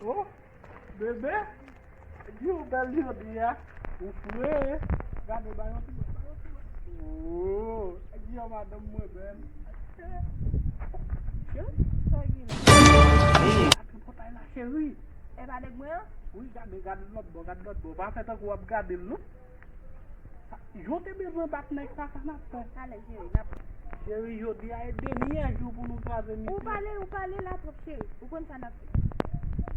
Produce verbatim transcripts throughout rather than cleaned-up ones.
Oh, bebe, di w bèl jodi a. Ou fre. Gade, ba yon ti bò, ba yon ti bò. Oh, di yo madanm mwen bèl. Cheri, sa ki la? Hey. Atrapotay la, cheri. E pa nèg mwen an? Wi, gade, gade lòt bò, gade lòt bò. Pa fè tankou w ap gade l, non. Sa, jan w te bezwen bat nèg sa, sa n ap fè. Talè, cheri, n ap. Cheri, jodi a e dènye jou pou nou kraze misye. Ou pale, ou pale la twòp, cheri. Ou konn sa n ap fè.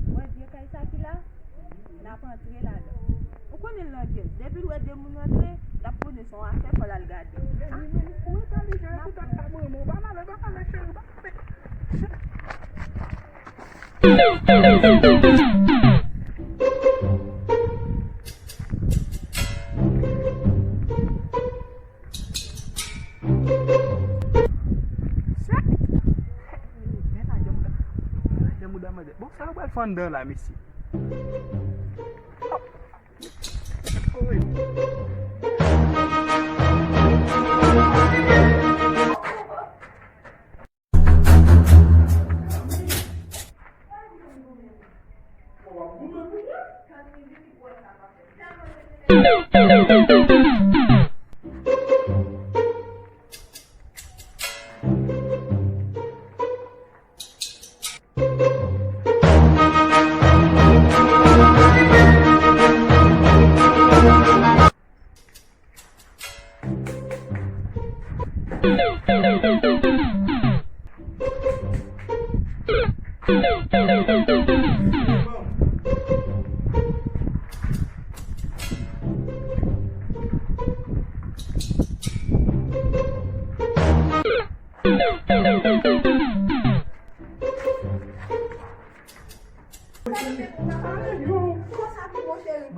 Ou wè vye kay sa ki la, n ap antre ladan. Ou konnen l nan dyèz. Depi l wè de moun antre, l ap konnen se yon afè, fò l al gade. Ou entèlijan, e poutèt sa mwen renmen w. Pa pale, pa pale, cheri, pa pale. Bon, sa yo pral fè anndan la, mesye.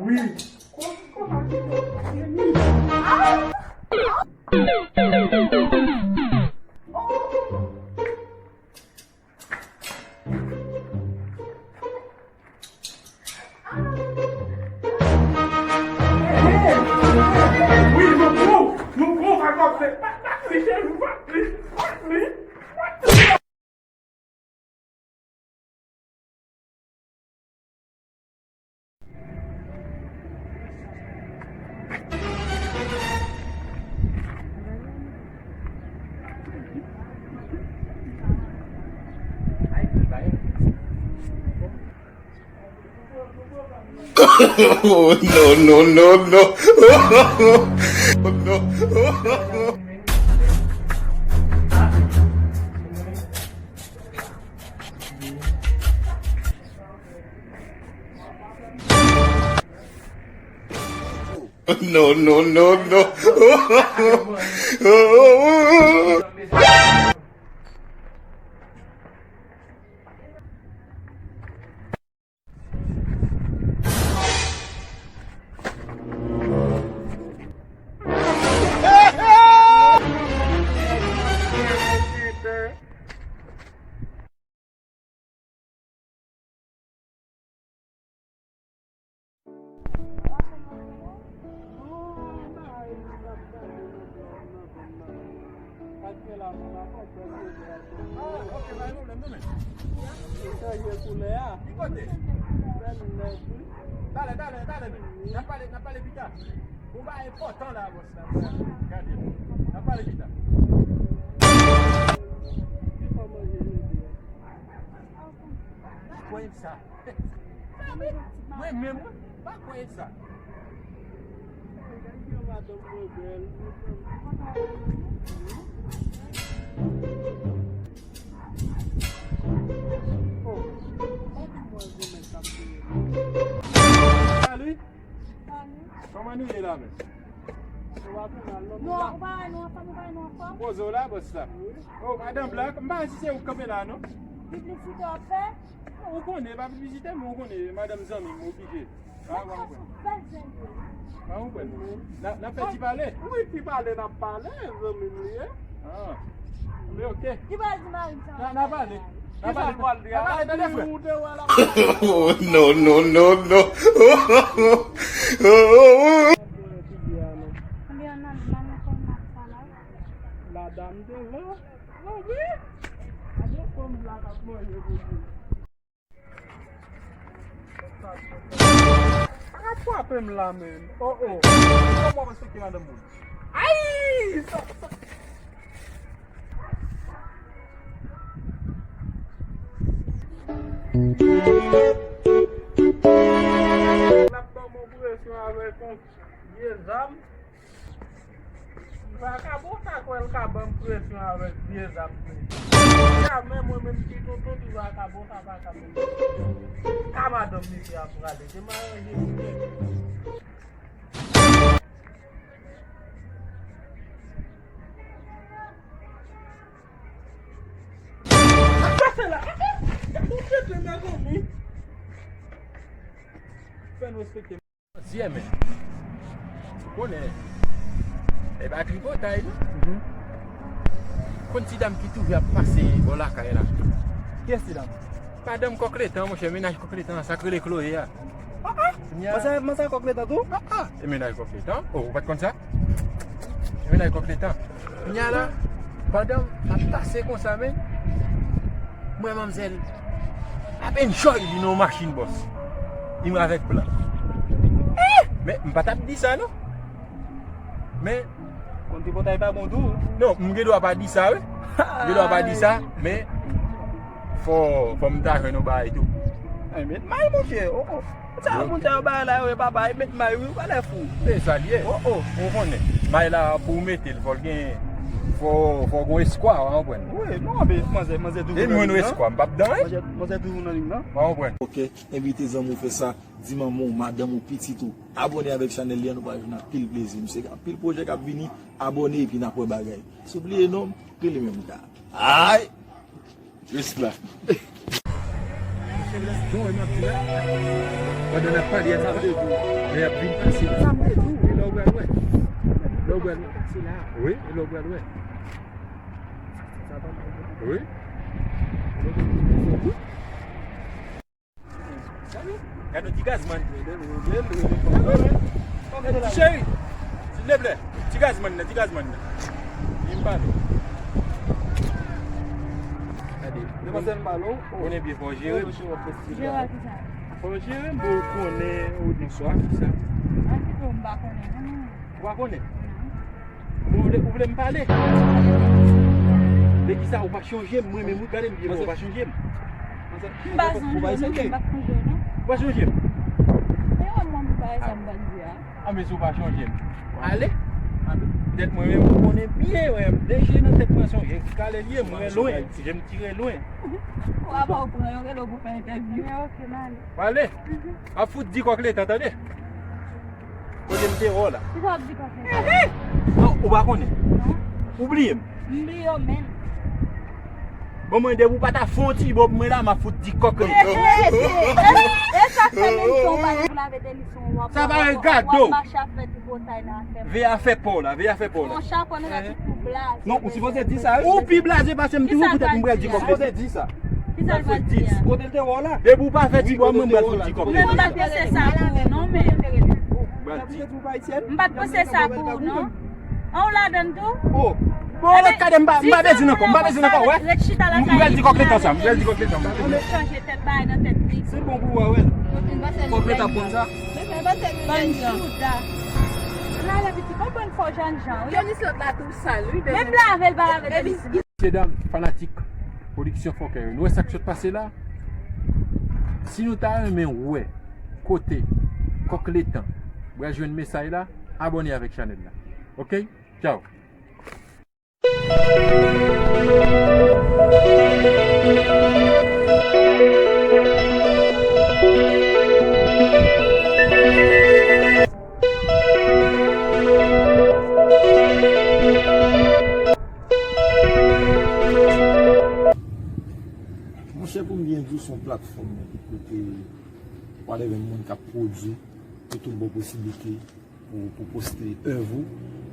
Wi. Wi, nou pran, nou pran sa k ap fè. Pa, pa kriye, pa kriye, pa kriye. Oh, no, no, no, no. Oh, no. No, no, no, no. Talè, talè, talè, n ap pale, n ap pale pita. Yon bagay enpòtan la, bòs la. Gade, n ap pale pita. Kwè m sa. Mwen menm, mwen pa kwè sa. Salut. Kòman nou ye la menm? Nou pa mal, nou anfòm, nou pa mal, nou anfòm. Poze w la, bòs la. Oh, madanm blan, m pa wè si se ou k kanpe la, non? Piblisite w ap fè? Ou konnen, e pa piblisite, men ou konnen, madanm zanmi m, oblije. Ah, m konprann. M konprann. N a, n ap fè ti pale? Wi, ti pale, n ap pale, zanmi m li ye. Ah. Men oke. Ki pral di mari m sa? N a, n a pale. N a pale, n a pale, tande, frè. Oh, no, no, no, no. Konbyen nan, nan, nan, nan, nan, nan, nan? Ladan devan. Oh, wi. Gade fanm la k ap manje pou li. Pa ka frape m la, menm. Oh, oh. Kòman w respekte madanm moun? Ay! Sa, sa. L ap ban m yon presyon avèk yon vye zam. Vakabon sa kwè l ka ban m presyon avèk vye zam li. Ya, men mwen menm ti tonton ti vakabon sa pa ka ban m presyon. Ka madanm misye ap prale. Se m aranje misye. Sa k pase la? Gade yon tete mezanmi. Fè n respekte. Zyè men. Ou konnen. E pa tripotay non. Mhm. Konn ti dam ki toujou ap pase bò lakay la. Kiyès ti dam? Madanm Kòk Letan, monchè, mennaj Kòk Letan, sa k rele Chloé a. Ah, ah. Manzè, manzè Kòk Letan tou? Ah, ah. E mennaj Kòk Letan. Oh, ou pa t konn sa? E mennaj Kòk Letan. Kounye a la, pandan m ap pase konsa, men, m wè manmzèl ap enjoy li nan yon machin bòs. Li mwen avèk blan. Eh! Men, m pa t ap di sa, non. Men, konn tripotay pa bon tou. Non, m gen dwa pa di sa, wi. M gen dwa pa di sa, men fò, fò m ta jwenn yon bagay tou. Ay, met may, monchè. Oh, oh. Sa, moun sa yo bagay la, yo, e pa bagay, met may, wi, ou pa lè fou. E sa l ye. Oh, oh. Ou konnen. May la, pou w mete l, fò l gen, fò, fò w gen espwa, w konprann. Wi, non, men, manzè, manzè toujou nan lig nan. E mwen, espwa, m p ap dan, wi. Manzè, manzè toujou nan lig nan. W konprann. Ok, envite zanmi w fè sa. Di manman w, madanm ou, pitit ou, abòne avèk chanèl li a, nou pral jwenn anpil plezi. Misye gen anpil pwojè k ap vini, abòne epi n ap wè bagay. Sou bliye non m, rele menm ka. Ay! Jis la. Misye la, bon, e m ap di la, pandan n ap pale a, sa m te di w, lè y ap vin pase la. Sa m te di w, e lè w pral wè. Lè w pral wè. Pase la. Wi, e lè w pral wè. Sa pa mal. Wi. Gade yon ti gazman. Ti cheri, silvouplè. Ti gazman nan, ti gazman nan. Vin pale. Gade. Depanse m pale w. Konnen byen fò w jere. Jere kisa? Fò w jere m pou w konnen ou gen swa kisa. An ki tou m pa konnen non. Ou pa konnen? Ou vle, ou vle m pale? De kisa ou pa chonje m? Mwen menm, wi, gade m byen, ou pa chonje m? M pa sonje w, non, m pa sonje w, non. Ou pa chonje m? E wè mwen, m pa wè sa m pral di a. A, men si w pa chonje m. Ale? Petèt mwen menm, ou konnen byen, wè, m deje nan tèt mwen, se yon rèv kalè l ye, mwen lwen, je m tire lwen. Ou ap pran yon relo pou fè entèvyou. Ok, m ale. W ale? W ap fout di kòk letan, tande? Kote m te wè w la. Kisa w ap di kòk letan? Non, ou pa konnen. Non. Ou bliye m. M bliye w menm. Bon, mwen, depi w pa ta fè yon ti bò pou mwen la, m ap fout di kòk letan. E, e, e, e, e sa k fè menm si w pa pou lave telison, w ap, sa pa regade w. W ap mache ap fè tripotay nan afè. Veye afè pa w la, veye afè pa w la. Yon chapon nan tèt ou blaze. Non, ou sipoze di sa, wi. Ou pi blaze pase m toujou, poutèt m pral di kòk letan. Sipoze di sa. Kisa l pral di a? Kote l te wè w la? Depi w pa fè ti bò, mwen m pral fout di kòk letan. Ou menm ou pa t panse sa pou ou, non, men. M pa t panse sa pou ou, non. An, ou ladann tou? Oh. Bon, lòt kade, m pa, m pa bezwen ankò, m pa bezwen ankò, wè. Ret chita lakay li. M pral di kòk letan sa, m pral di kòk letan, m pa bezwen. Chanje tèt bagay nan tèt li. Se bon pou wè, wè. Kòk letan ap konn sa. Bann jouda. Lale piti, bon, bann fò jènjan, wi. Tenis lòt la tou sal, wi. Menm lave l pa lave tenis. Mesye dam, fanatik Pwodiksyon Fòkè yo, nou wè sa k sot pase la? Si nou ta renmen wè kote Kòk Letan pral jwenn mesay la, abòne avèk chanèl la. Ok? Tchaw! Monchè, pou m byen di w, se yon platfòm kote whatever moun k ap pwodui, yo tout ba w posiblite pou, pou poste èv ou.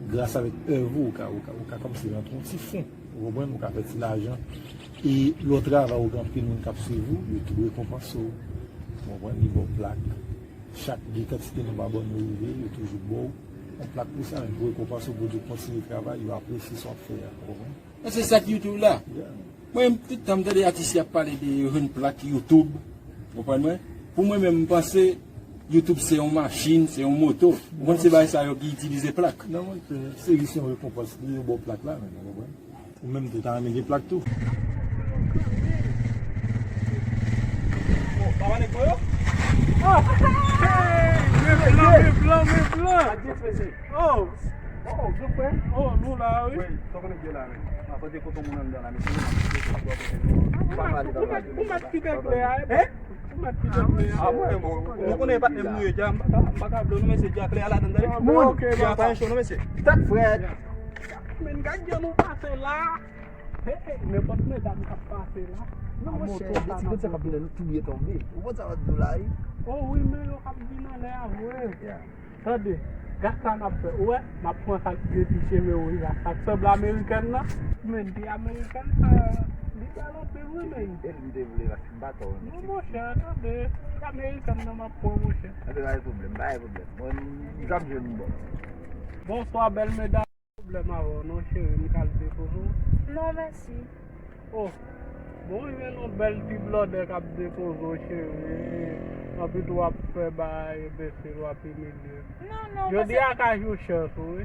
Gras avèk èv ou, ou ka, ou ka, ou ka kòmsi rantre yon ti fon. Ou konprann? Ou ka fè ti lajan. E lè w travay, ou gen anpil moun k ap swiv ou, yo tou rekonpanse w. Ou konprann? Li ba w plak. Chak gen kantite nonb abòne ou rive, yo toujou ba w yon plak pou sa, men pou rekonpanse w, pou di w kontinye travay, yo apresye sa w ap fè a. Ou konprann? Men se sa k YouTube la. Yeah. Mwen menm, tout tan m tande atis yo ap pale de yo jwenn plak YouTube, ou konprann mwen? Pou mwen menm, m panse YouTube se yon machin, se yon moto. Ou konn se bagay sa yo ki itilize plak. Non, mwen, se, se jis yon rekonpans li yo ba w plak la, men, ou konprann? Ou menm tou, ta renmen gen plak tou. Oh, papa nèg mwen yo? Oh! Hey! Men blan, men blan, men blan! Oh! Oh, gran frè. Oh, nou la, wi. Wi, sa w konnen k gen la, men. Mwen pote foto moun anndan la, men se nou, mwen pote foto moun anndan la. Ou mèt kite klè a, e? Hein? Ou mèt kite klè a. Ah, mwen, bon, nou konnen patnè m nou ye, dja, m pa ka, m pa ka blo nou, mesye, dja klè a ladan, tande. Ah, bon, ok, dja pa yon cho, non, mesye. Tèt frèt. Men gad jan nou pase la. Hey, hey, nenpòt medam k ap pase la. Non, monchè, gen ti grenn sa k ap vin la, nou touye tonbe. Ou konn sa w ap di w la, wi? Oh, wi, men yo k ap vin anlè a, vre. Yeah. Tande, gad sa n ap fè. Ou wè, m ap pran sa k gen ti cheve wouz la. Sa k sanble amerikèn nan. Men, ti amerikèn sa, li bèl anpil, wi, men. E li te vle, paske m pa twò renmen ti fi. Non, monchè, tande, ti amerikèn nan m ap pran, monchè. Anben, pa gen pwoblèm, pa gen pwoblèm. Bon, m ap jwenn bon. Bonswa, bèl medam. Pwoblèm avè w non, cheri, m ka al depoze w? Non, mèsi. Oh, bon, wi, men yon bèl ti blòdè k ap depoze w, cheri. Anpi tou w ap fè bagay enbesil, w ap imilye. Non, non, jodi a ka jou chans ou, wi.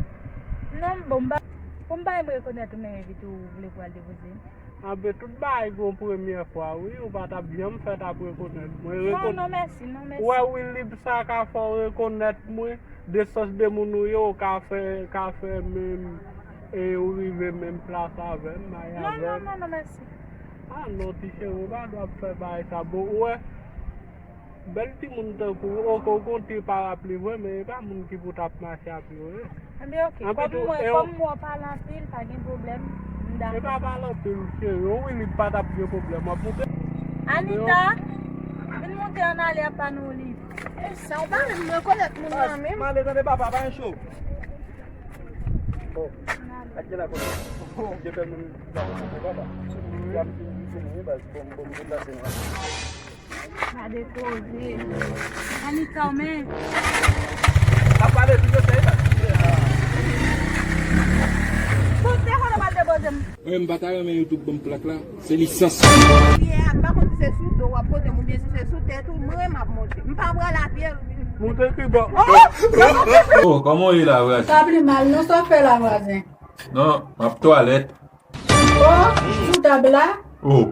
Non, bon, m pa, pou m pa menm rekonèt ou, men envite w, ou vle pou al depoze m? Anben, tout bagay gon premyè fwa, wi. Ou pa t ap janm fè t ap rekonèt mwen. Non, non, mèsi, non, mèsi. Ou wè, wi, lib sa ka fè w rekonèt mwen. De sòs de moun ou ye, ou ka fè, ka fè menm, e ou rive menm plas avè m, mache avè m. Non, non, non, non, mèsi. Ah non, ti cheri, ou pa dwe ap fè bagay sa. Bon, ou wè, bèl timoun tankou ou, ok, ou gon ti parapli vre, men e pa moun ki pou t ap mache ak yo, wi. Anben, ok, kòm mwen, kòm mwen pale anpil, pa gen pwoblèm, m dakò. E pa pale anpil, cheri, wi, li pa t ap gen pwoblèm, w ap monte. Anita, vin monte ann ale ap pa nou li. E sa w pa menm rekonèt moun nan menm. M ale tande papa, pa yon cho. Oh, ak gen la kote. Oh, gen pè moun la kote papa. Y ap vin vin fini wi baz, bon, bon, m deplase nou. Pa depoze. Anita, men. Ap pale pi yo se sa. Bon, se kote m al depoze m. Mwen menm m pa ta renmen YouTube ban m plak la. Se lisans. Ye a, m pa konn si se sou do w ap pote m oubyen si se sou tèt ou, mwen m ap monte. M pa pral a pye. Monte ki bò? Oh, kòman w ye la, vwazen? Pa pli mal, non, sa w fè la, vwazen? Non, m ap twalèt. Oh, sou tab la? Oh.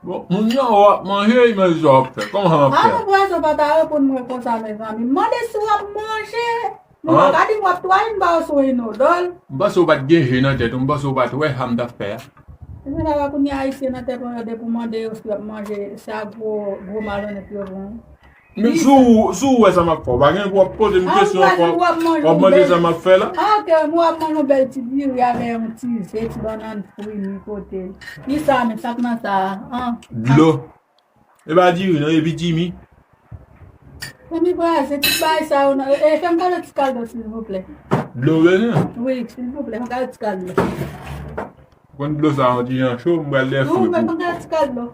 Bon, moun nan w ap manje, imajine sa w ap fè. Kòman sa m ap fè? Ah, non, vwazen, w pa ta reponn mwen konsa, mezanmi. M mande si w ap manje. Mwen pa ka di m w ap twale, m pa wè si w inodòl. M panse w pa t gen je nan tèt ou, m panse w pa t wè sa m t ap fè a. Ebyen, la, kounye a, ayisyen nan tèt mwen yo, depi w mande yo si y ap manje, se a gwo, gwo malonèt yo pou w. Men si w, si w wè sa m ap fè, w pa gen pou w ap poze m kesyon ankò, w ap manje sa m ap fè la. Ah, ok, mwen w ap manje yon bèl ti diri avè yon ti ze, ti bannann fri, mi kote. Ki sa, men sa k nan sa a? Dlo. E pa diri non, epi Jimmy. Zanmi vwazen, tout bagay sa yo nan, e, e, fè m gade ti kal dlo, silvouplè. Dlo bezwen? Wi, silvouplè, fè m gade ti kal dlo. Konn dlo sa yon ti jan cho, m pral lè fre pou. Non, fè m gade ti kal dlo.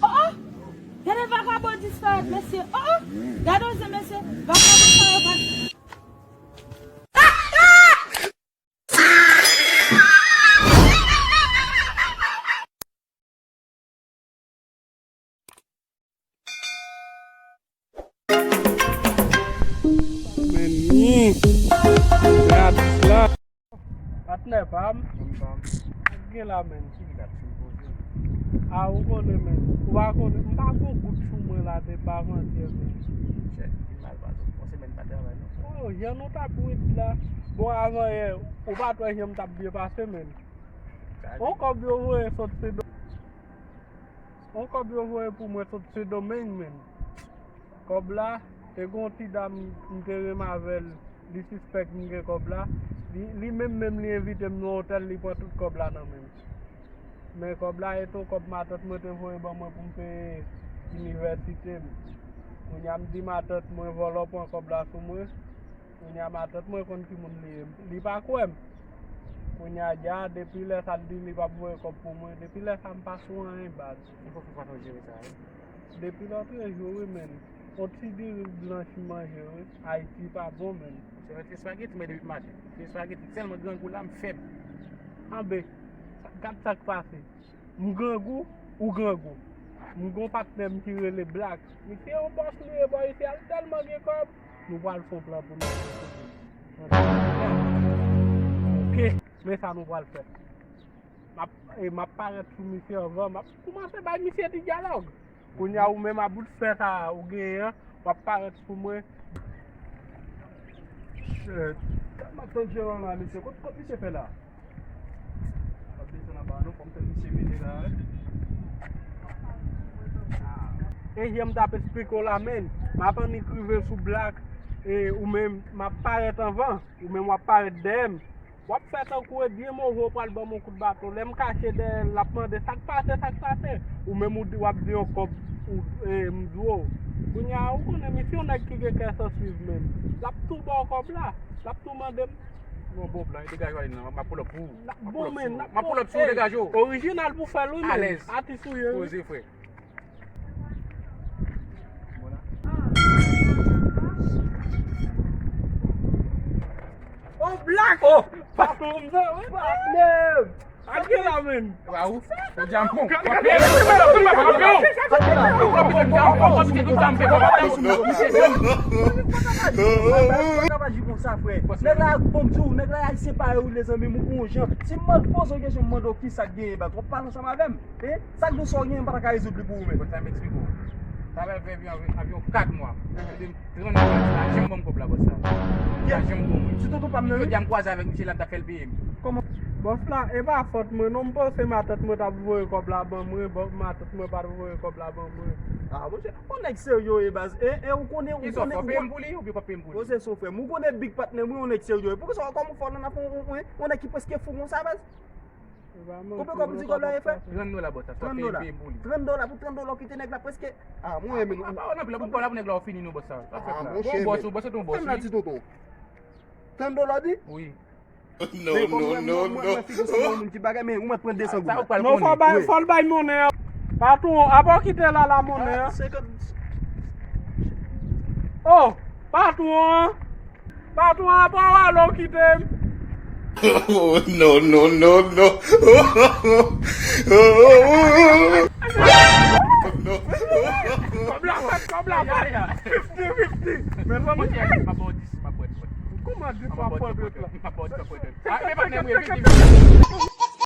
Oh, oh! Gade vagabon disparèt, mesye. Oh, oh! Gade w zen, mesye. Vagabon sa yo pa. Men ni. Gratis la. Patnè pa m. Moun pa m. Gen la, men. Ki li ka fin poze? A, ou konnen, men. Ou pa konnen. M pa gon goud sou mwen la, te pa avantyè, men. Chè, li mal pase. Yon semèn pa travay, non. Oh, jan nou t ap ret la. Bon, avan yè, ou pa t wè jan m t ap byen pase, men. On kòb yo voye sot Sendomeng. On kòb yo voye pou mwen sot Sendomeng, men. Kòb la, te gon ti dam m te renmen avè l, li sispèk m gen kòb la. Li, li menm menm li envite m nan otèl, li pran tout kòb la nan men m. Men kòb la, e t on kòb matant mwen te voye ban mwen pou m peye inivèsite m. Kounye a m di matant mwen vòlò pran kòb la sou mwen. Kounye a matant mwen konn ki moun li ye. Li pa kwè m. Kounye a dja, depi lè sa l di li p ap voye kòb pou mwen, depi lè sa m pa sou anyen baz. Ou fò fè fason jere sa, wi. Depi lòtrejou, wi, men. On ti diri blanch m manje, wi. Ayiti pa bon, men. Se mèt espageti, men depi m mache. Se espageti, tèlman grangou la, m fèb. Anben, sa- gad sa k pase. M grangou, ou grangou. M gon patnè m ki rele Black. Misye yon bòs li ye, bò, misye al tèlman gen kòb. Nou pral fè yon plan pou nou. Ok, men sa nou pral fè. M ap, e, m ap parèt sou misye anvan. M ap koumanse bay misye ti dyalòg. Kounye a, ou menm a bout fè sa ou genyen an, w ap parèt sou mwen. Shit. M ap tann Jeran la, mesye. Kot, kot misye fè la? M ap desann anba non, fò m tann misye vini la, wi. E jan m t ap esplike w la, menn, m ap annik rive sou Black, e ou menm, m ap parèt anvan, ou menm w ap parèt dèyè m. W ap fè tankou e byen move w pral ban m yon kout baton. Lè m kache dèyè l, l ap mande, "Sa k pase, sa k pase?" Ou menm ou di, w ap di yon kòb, ou, e, m di w. Kounye a, ou konnen, misye yon nèg ki gen kè sansib menm. L ap tou ba w kòb la. L ap tou mande m. Non, bon plan, degaje w ale nan, m ap pull up pou ou. L ap bon, menn, l ap bon. M ap pull up sou ou, degaje w. Orijinal pou fè l, wi, menn. Alèz. Atis ou ye, wi. Poze, frè. Oh, Black! Oh! Patnè! Ake la, menn! Waw! Ou djanpon! Nèg la bon, m di w, nèg la ayisyen parèy ou, lezanmi, m gon jan. Si m mande poze w kesyon, m mande w kisa k genyen, bat, w ap pale ansanm avè m. E sa k gen sa w gen, m pa ta ka rezoud li pou ou menm. Konsa m eksplike w. Sa pral fè avyon, avyon kat mwa. Mwen te trannde mwa, la janm ban m kòb la, bòs sa. La janm ban mwen. Ti tonton pa m nan, wi. Jodi a m kwaze avèk misye la, m ta fè l peye m. Kòman? Bòs la, e pa fòt mwen, non, m panse matant mwen t ap voye kòb la ban mwen, bò, matant mwen pa t voye kòb la ban mwen. Ah, monchè, yon nèg serye w ye, baz. E, e, ou konnen, ou konnen, ou konnen. Peye m pou li, oubyen w p ap peye m pou li? Ou se son frè m. Ou konnen big patnè m, wi, yon nèg serye w ye. Poukisa w, kòman w fè w nan afè yon, yon, yon nèg ki prèske fou konsa, baz? Konbyen kòb ou di kòb la ye, frè? Trant dola, bòs, sa, sa peye, peye m pou li. Trant dola, pou trant dola, w kite nèg la prèske. Ah, mwen menm. Pa, pa, pa, non, pou, pou, pou nèg la, w fini, non, bòs, sa. Sa fèt la. Bon, bòs, ou, bòs, se ton bòs, wi. Trant dola, w di? Wi. Non, non, non, non. Mwen figi sou moun ki bagay, men ou mèt pran desann goud la. Non, fò bay, fò l bay monnen an. Patwon, apa w kite la, la monnen an? Oh, patwon an. Patwon an, apa w ale w kite m? Oh, no, no, no, no. Kòb la fèt, kòb la fèt. Fifty fifty. Men fò mwen. Kòman dis pa pwèt? Ah, men patnè m, wi, fifty fifty.